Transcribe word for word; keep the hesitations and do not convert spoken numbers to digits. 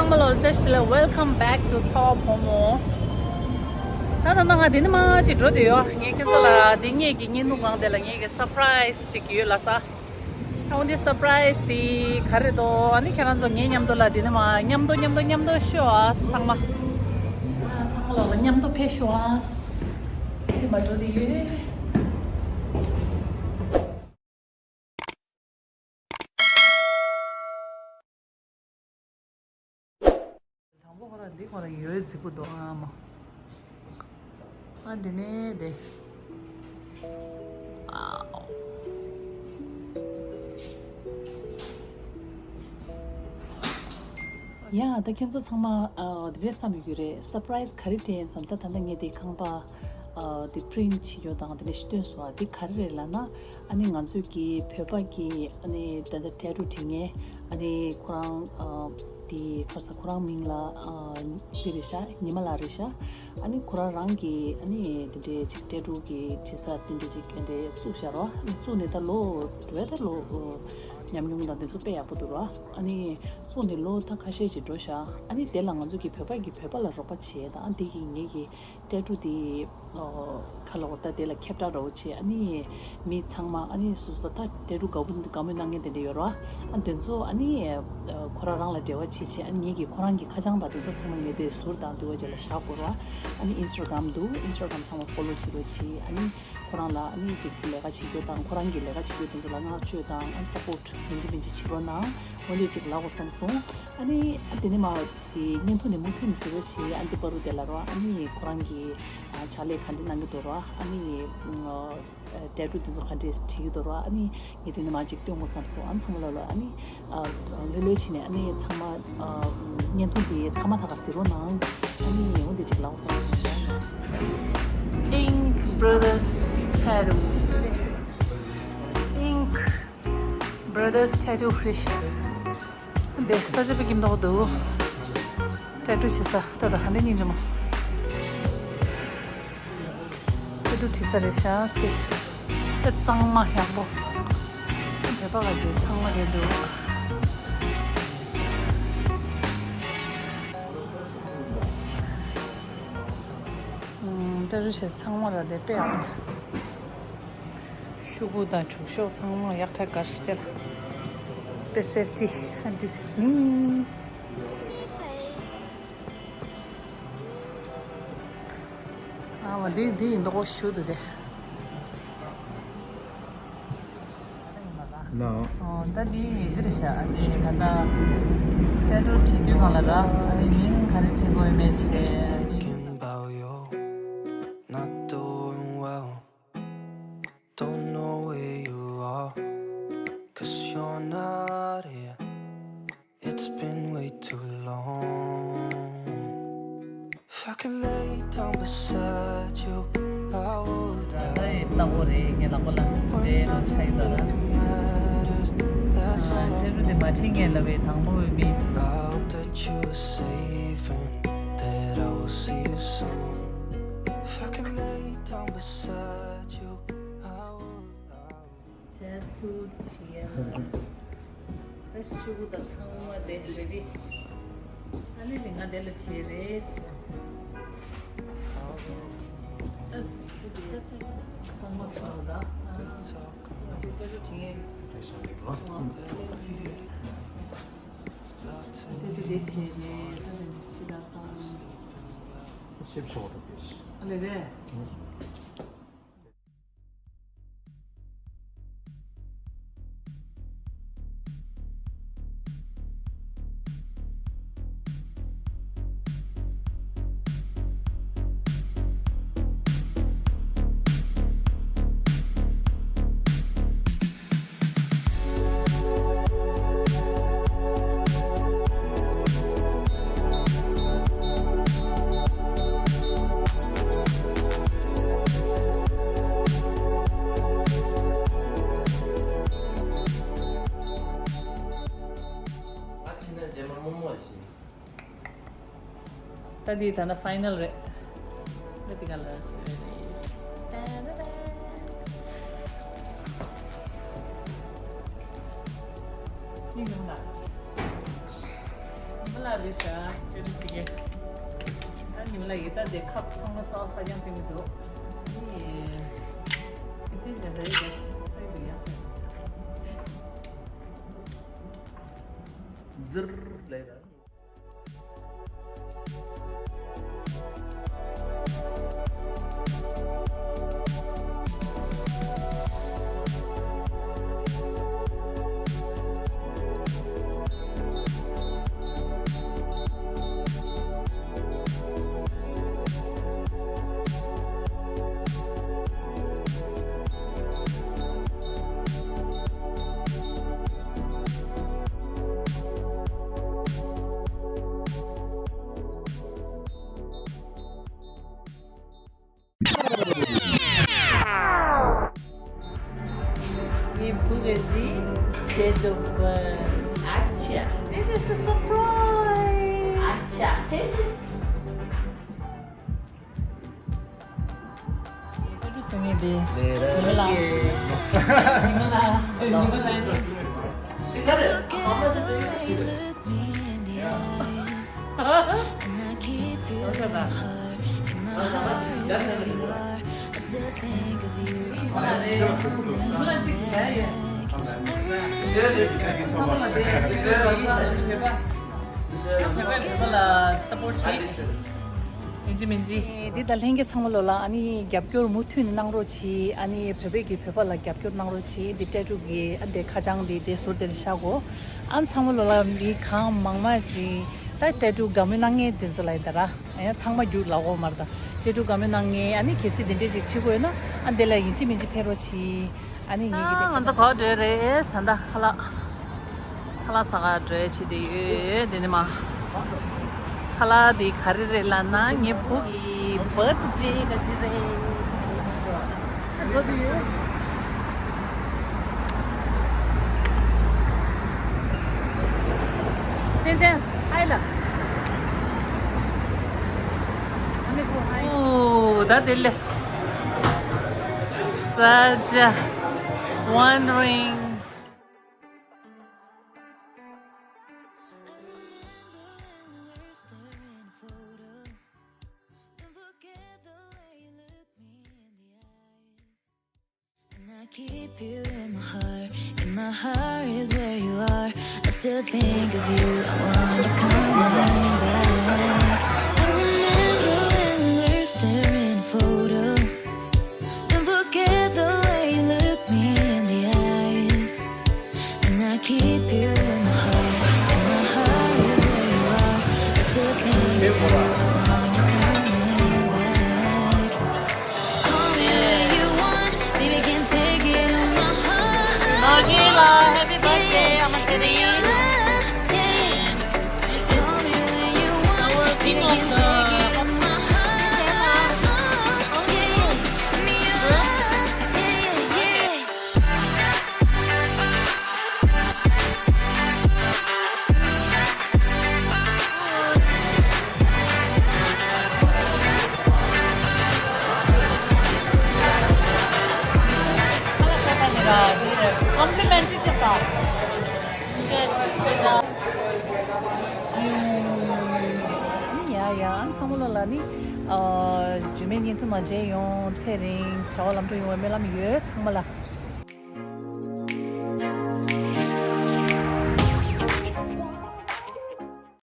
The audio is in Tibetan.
ཚང་མ་ལ་བཀྲ་ཤིས་བདེ་ལེགས། Welcome back to ཚ་བ་བུ་མོ། ད་ད་ལྟ་ང་འདི་ནས་མར་ཅིག་འགྲོ་བསྡད་ཡོད། ངས་ཁྱེད་ཚོ་ལ་འདི་ངེད་ཀྱི་བརྙན་ཐུང་སྒང་དེ་ལ་ངེད་ཀྱི་སར་པ་རའི་སི་ཅིག་ཡོད་ལབ་ས། ཨ་འོ་འདི་སར་པ་རའི་སི་དེ་ག་རེ་འདུག་ཨ་ནི་ཁྱེད་རང་ཚོ་ངའི་མཉམ་དུ་ལ་འདི་ནས་མར་མཉམ་དུ་མཉམ་དུ་མཉམ་དུ་ཤོག་ཨ་ཚང་མ། ཨ་ཚང་མ་ལོག་ལ་མཉམ་དུ་ཕེབས་ཤོག་ཨ། འདི་མར་འགྲོ་བསྡད་ཡོད། དང་པོ་ཁོ་ར་འདི་ཁོ་ར་ཡོད་རྫིག་པོ་འདུག་ཨ་མ། ཨ་འདི་ནས་དེ། ཨའོ། ཡ་ད་ཁྱེད་ཚོ་ཚང་མ་ཨ་འདི་འདྲས་བསམ་ཡོད་ཀྱི་རེད། སར་པ་རའི་སི་ག་རེ་སྤྲད་ཡིན་བསམ། ད་ད་ལྟ་ངས་དེ་ཁང་པ་ཨ་དེ་པི་རིན་ཊི་བྱེད་རྒྱུ་དང་དེ་འདྲས་ཞིག་སྟོན་སོང་། ཨ་དེ་ག་རེ་རེད་ལབ་ན། ཨ་ནི་ང་ཚོས་ཀྱི་བོད་པ་གི་ཨ་ནི་ད་ལྟ་ཊེ་ཊུ་བྲིས་མཁན་ཨ་ནི་ཁོ་རང་ཨ་དེ་ག་རེ་ཟ་ཁོ་རང་མིང་ལ་ཨ་དེ་རེད་ཤག་ཉི་མ་ལགས་རེད་ཤག་ཨ་ནི་ཁོ་རང་རང་གི་ཨ་ནི་དེ་འདྲའི་ཅིག་ཊེ་ཊུ་གི་བྲིས་ས་དེ་འདྲའི་ཅིག་དེ་འདྲའི་བཙུགས་བཞག་རོགས། ཨ་ནི་བཙུགས་ནས་ད་ལོ་འགྲོ་བའི་ད་ལོ་ཉམས་མྱོང་དང་དེ་ཚོ་དཔེ་ཡག་པོ་འདུག་རོགས། ཨ་ནི་བཙུགས་ནས་ལོ་ད་ཁ་ཤས་ཅིག་འགྲོ་ཤག་ཨ་ནི་དེ་ལ་ང་ཚོ་གི་བོད་པ་གི་བོད་པ་ལ་རོགས་པ་བྱས་དང་། ཨ་འདི་གི་ངེད་ཀྱི་ཊེ་ཊུ་དེ་ཨོ་ཁ་ལོ་ད་དེ་ལ་ཁྱབ་བསྒྲགས་འདྲ་བོ་བྱས། ཨ་ནི་མི་ཚང་མ་ཨ་ནི་སོ་སོ་ད་ཊེ་ཊུ་དགའ་པོ་དགའ་མོས་གནང་མཁན་དེ་འདྲ་ཡོད་རེད་བ། ཨ་དེ་ཚོ་ཨ་ནི་ཨ་ཁོ་རང་རང་ལ་འབྲེལ་བ་བྱེད་བྱས། ཨ་ནི་ངེད་ཀྱིས་ཁོ་རང་གི་ཁ་བྱང་དང་དེ་ཚོ་ཚང་མ་ངས་དེ་ཟུར་དང་དུ་བ་བྱས་ལ་བཞག་དགོས་རེད་བ། ཨ་ནི་ཨིན་སི་ཊ་གྷ་རམ་འདུག་ཨིན་སི་ཊ་གྷ་རམ་ཚང་མ་ཕོ་ལོ་བྱེད་རོགས་བྱེད། ཨ་ནི་ཁོ་རང་ལ་ཨ་ནི་ཅིག་ལས་ཀ་བྱེད་རྒྱུ་དང་ཁོ་རང་གི་ལས་ཀ་བྱེད་རྒྱུ་དེ་ཚོ་ལ་བསྔགས་བརྗོད་དང་ཨ་ནི་སཔོརྚ་ཡིན་གཅིག་མིན་གཅིག་བྱེད་རོགས་གནང་། འོ་འདི་ཅིག་ལབ་དགོས་བསམ་སོང་། ཨ་ནི་ཨ་དེ་ནས་མ། དེ་བརྙན་ཐུང་ནས་མུ་མཐུད་ནས་གཟིགས་རོགས་བྱེད། ཨ་འདི་པ་རུ་དེ་ལ་རོ། ཨ་ནི་ཁོ་རང་གི་ཨ་ཕྱག་ལས་ག་འདྲ་གནང་གི་འདུག་རོ། ཨ་ནི་ཨ་ཊེ་ཊུ་དེ་ཚོ་ག་འདྲས་བྲིས་ཀྱི་འདུག་རོ། ཨ་ནི་ངས་དེ་ནས་མ་ཅིག་སྟོན་དགོས་བསམ་སོང་། ཨ་ཚང་མ་ལ་ལོ་ཨ་ནི་ཨ་ལྷོད་ལྷོད་བྱས་ནས་ཨ་ནི་ཚང་མ་ཨ་བརྙན་ཐུང་དེ་མཐའ་མ་ཐག་ག་གཟིགས་རོགས་གནང་། ཨ་ནི་འོ་འདི་ཅིག་ལབ་དགོས་བསམ་སོང་། Ink Brothers Tattoo། Ink Brothers Tattoo Free། འདི་ས་ཆ་པའི་ཀིམ་ཏོག་འདུག་ཊེ་ཊུ་བྱེད་ས་ད་ད་ག་འདྲ་སྙིང་རྗེ་མོ། ཊེ་ཊུ་བྲིས་ས་རེད་ཤག་སྟེ། ད་གཙང་མ་ཡག་པོ། བོད་པ་ག་ཅིག་ཚང་མ་རེད་འདུག་ཨུམ། ཊེ་ཊུ་བྱེད་ས་ཚང་མ་ལ་དེ་དཔེ་ཡག་པོ་འདུག་ཤོག་གུ་དང་གྲུ་ཤོག་ཚང་མ་ཡག་ཐག་ག་ཤི་དེ་ལ། དཔེ་སེབ་ཊི། And this is me. ཨ་མ་འདི་འདི་ཡིན་མདོག་ཤུ་འདུག་དེ། ལའོ། ཨོ་ད་འདི་ཡིན་འདི་རེད་ཤག་ཨ་ནི་ད་ལྟ་ཊེ་ཊུ་བྲིས་དུས་སྒང་ལ་ར། ཨ་ནི་མིང་ག་རེ་བྲིས་དགོས་ཡོད་མེད་བྱས། Thinking about you, not doing well. Don't know where you are, 'cause you're not here. It's been way too long. If I could lay down beside you, I would. ད་ལྟ་ཡི་ལྟ་བོ་རེད། ངས་ལག་པ་ལ་རེད་ལོ་ཆ་ཡི་ད་ར། Nothing really matters. That's all. ཊེ་ཊུ་དེ་མ་བྲིས་ངས་ལབ་པའི་དང་པོ་བའི་མི། I hope that you are safe and that I will see you soon. If I could lay down beside you, I would, I would. ཊེ་ཊུ་བྲིས་ཡ། ད་ཤོག་གུ་དང་ཚང་མ་དེ་རེ་རེ། ཨ་ནི་དེ་ང་དེ་ལ་བྲིས་རེད། ཨ་ཚང་མ་སོང་ད། ཨ་ཊེ་ཊུ་བྲིས་ཡ། ཊེ་ཊུ་དེ་བྲིས་རེད། ད་དེ་ཕྱི་ད་ད། ཤེབ་ཤོག་ད་དེ། ཨ་ལེ་རེད། ད་འདི་ད་ནི་ཕའི་ནལ་རེད། ད་འདི་ག་ལ་སུ་རེད། ད་ད་ད། མི་མི་འདུག་ཉི་མ་ ལ་རེད་ཤག་དཔེ་མི་སྲིད་ཀྱི། ད་ཉི་མ་ལ་ཡི་ད་དེ་ཁབ་ཚང་མ་ས་ས་ཀྱང་སྟེང་དུ། ཨེ། དེ་དེ་འདྲ་རེད་ཡ། ཏོག་ཙམ་ཡ། ཟིར་ལས་ད། ངའི་བུ་ག་ཟིག་བསྡད་འདུག་པ། ཨ་ཅག This is a surprise. ཨ་ཅག་ཨེ། ཏྲ་ཏྲུ་སུ་ངེ་དེ། ལས་ར། ཉི་མ་ལ། ཉི་མ་ལ། ཉི་མ་ལ། ཡིན་གཅིག་མིན་གཅིག་འདི་ད་ལྷན་རྒྱས་ཚང་མ་ལོ་ལ་ཨ་ནི་རྒྱབ་སྐྱོར་མུ་མཐུད་ནས་གནང་རོགས་གྱིས། ཨ་ནི་བོད་པའི་གི་བོད་པ་ལ་རྒྱབ་སྐྱོར་གནང་རོགས་གྱིས། འདི་ཏྲ་ཏྲུ་གི་ཨ་འདི་ཁ་བྱང་འདི་དེ་ཟུར་དེར་ཤག་གོ། ཨ་ཚང་མ་ལོ་ལ་མི་གང་མང་མ་ཅིག་ད་ཏྲ་ཏྲུ་དགའ་མོས་གནང་མཁན་དེ་ཚོ་ལ་ཡིན་ད་ར། ཨ་ཡ་ཚང་མ་རྒྱུགས་ལ་འོ་མར་ད་ཏྲ་ཏྲུ་དགའ་མོས་གནང་མཁན་ཨ་ནི་གལ་སྲིད་དེ་འདྲས་ཅིག་བྱེད་དགོས་ཡོད་ན་ཨ་འདི་ལ་ཡིན་གཅིག་མིན་གཅིག་ཕེབས་རོགས་གྱིས། ཨ་ནི་ངེད་ཀྱི་ཨ་ང་ཚོ་ག་པར་འགྲོ་རེད་ཟེར་ན་ད་ཁ་ལག་ཁ་ལག་ཟ་ག་འགྲོ་ཡ་བྱེད་དེ་ཡོད། དེ་ནི་མ་ཁ་ལག་དེ་ག་རེ་རེད་ལབ་ན་ངའི་བུ་གི་བར་ཐི་ཌེ་ག་ཅི་རེད། ཏན་ཅན་ཧའི་ལ། Oh, that is such a wondering. And I keep you in my heart. In my heart is where you are. I still think of you. I want you coming back. I remember when we were staring at a photo. Don't forget the way you look me in the eyes. And I keep you in my heart. In my heart is where you are. I still think of you. I want you coming back. Call me when you want, baby, can take it on my heart. Nagila, happy birthday, I'm a city. Call me when you want, baby, can take it on my heart. Yeah, yeah, yeah, yeah. Complimentary to sir. Yes. ཡ་ཡ་ཚང་མ་ལོ་ལ་ནི་ཨ་རྗེས་མའི་བརྙན་ཐུང་ནང་མཇལ་ཡོང་། ཚེ་རིང་བྱ་བ་ལམ་འགྲོ་ཡོང་བའི་སྨོན་ལམ་ཡོད་ཚང་མ་ལ།